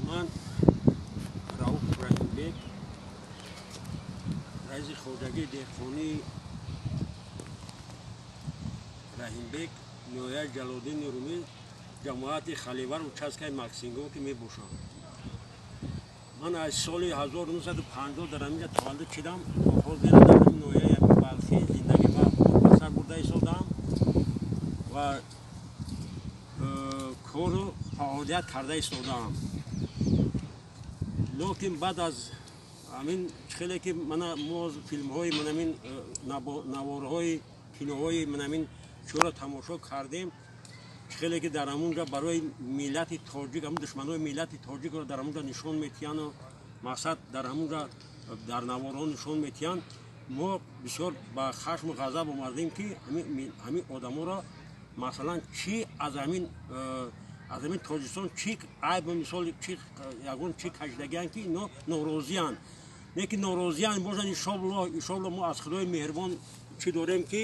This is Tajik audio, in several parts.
Ман Рауф Раҳимбек, раиси хоҷагии деҳқонии Раҳимбек, ноҳияи Ҷалолиддини Румӣ, ҷамоати Халивар, участкаи Максимгоҳ ки мебошам. Ман аз соли 1950 дар ҳаминҷа таваллуд шудам. То ҳозир дар ҳамин ноҳияи Балхӣ зиндагӣ ба сар бурда истодаам ва кору фаъолият карда истодаам. Лекин баъд аз ҳамин хеле ки мана мо филмҳои манамин наворҳои киноҳои манамин чиро тамошо кардем, хеле ки дар ҳамунҷа барои миллати тоҷик, ҳамун душманои миллати тоҷикро дар ҳамунҷа нишон метиҳану мақсад дар ҳамунҷа дар наворҳо нишон метиҳанд, мо бисёр ба хашму ғазаб омадем, ки ҳамин одаморо, масалан, чӣ аз ҳамин Тоҷикистон чӣ айб, мисол, чӣ ягон чӣ кашидагианд, ки ино норозианд? Не ки норозианд бошанд. Иншоалло, иншоалло, мо аз Худои меҳрубон чӣ дорем, ки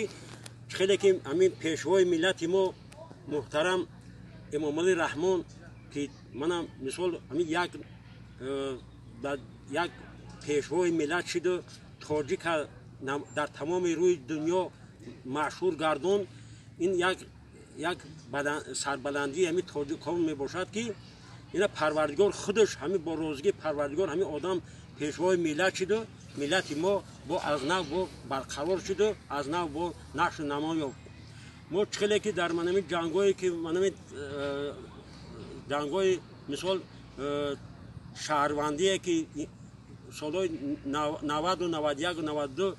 хеле ки ҳамин пешвои миллати мо муҳтарам Эмомалӣ Раҳмон, ки манам, мисол, ҳамин як пешвои миллат шиду тоҷика дар тамоми рӯи дунё машҳур гардон, ин як сарбаландии ҳамин тоҷикон мебошад, ки ина Парвардигор худаш ҳамин бо розигии Парвардигор ҳамин одам пешвои миллат шиду миллати мо бо аз нав бо барқарор шуду аз нав бо нақшу намо ёфт. Мо хеле ки дар манами ҷангое ки манами ҷангои, мисол, шаҳрвандие ки солҳои 90-у 91-у 92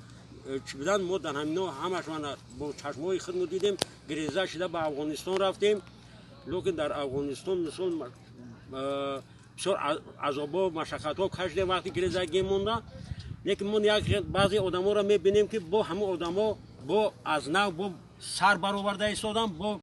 чӣ буданд, мо дар ҳамино ҳамашона бо чашмҳои худ мо дидем. Гиреза шуда ба Афғонистон рафтем, лекин дар Афғонистон, мисол, бисёр азобо, машаққатҳо кашидем вақти гирезагӣ монда. Лекин мо як баъзе одаморо мебинем, ки бо ҳамон одамо бо аз нав бо сар бароварда истодам бо